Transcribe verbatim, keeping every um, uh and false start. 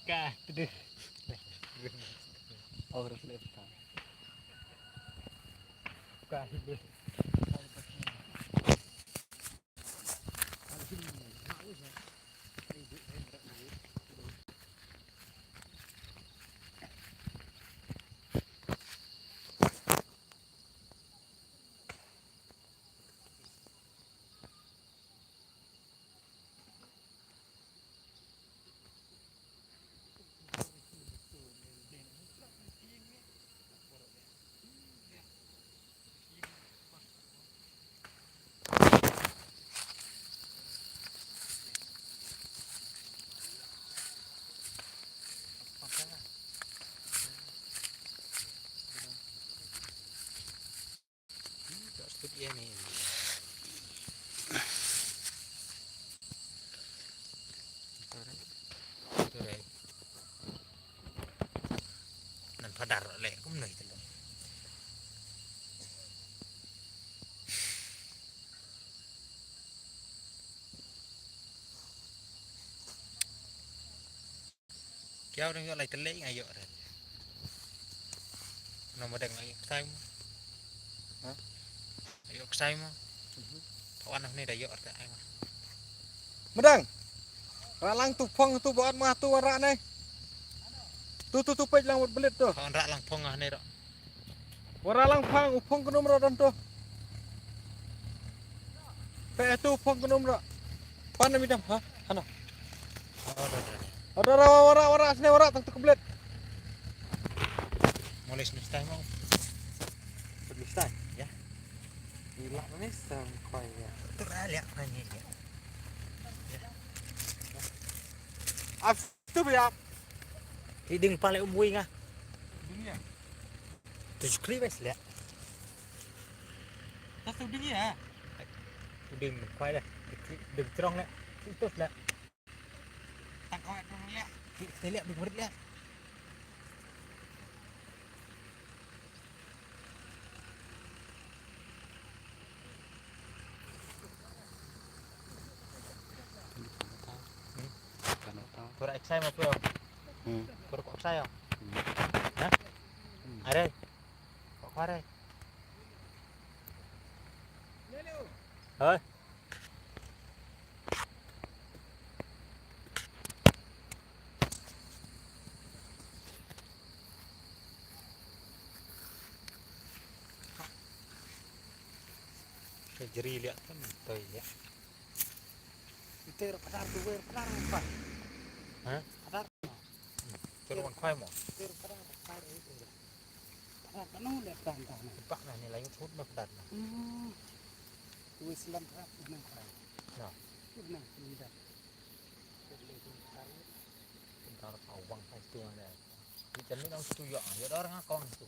Ka tdih. Overlap ta. Ka tdih. Nan phadar le kumno ito. Kiaw dang ïoh lai tele nga ïoh ren. Nama dang ïoh ksai mo. Ha? Ïoh ksai mo. Mhm. Tawan ne da ïoh ta ai ma. Madang. Ra lang tu phong tu bot ma tu wara ne. Tu tu tu pej lang bot belit tu. Tawan ra lang phong ah ne ro. Wara lang phang u phong kunum ro don tu. Pe tu phong kunum ro. Pan na midam ha. Hana. Ora ora ora sne ora tang tu keblet. Moles ni stai mau. Ni stai ya. Ni lak ni sang koi ya. Tu ra liak na ni ya. Af. Tu biar. Ki ding pale um wing ah. Ding ya. Tu chukri bes le. Tu ding ya. Tu ding kwai le. Ding trong le. Tu le. Tang kwai tu le. Ti le ding rit le. Pura eksai ma pura. Hmm. Pura kok saya. Hmm. Hah? Hmm. Are. Kok are. Hoi. Ka jri liak kan toi liak. Ite ra padar tu wer padar pa. Ha? Padar. Ter wan khwai mo. Ter padar padar ite ra. Padar kanu liak tan tan. Pak na ni layu thut na padar na. Hmm. Tu Islam padar na khwai. Na. Tu na pindah. Pindah ka wang khwai tu na. Di jami nang tu ya. Ya dah orang kong tu.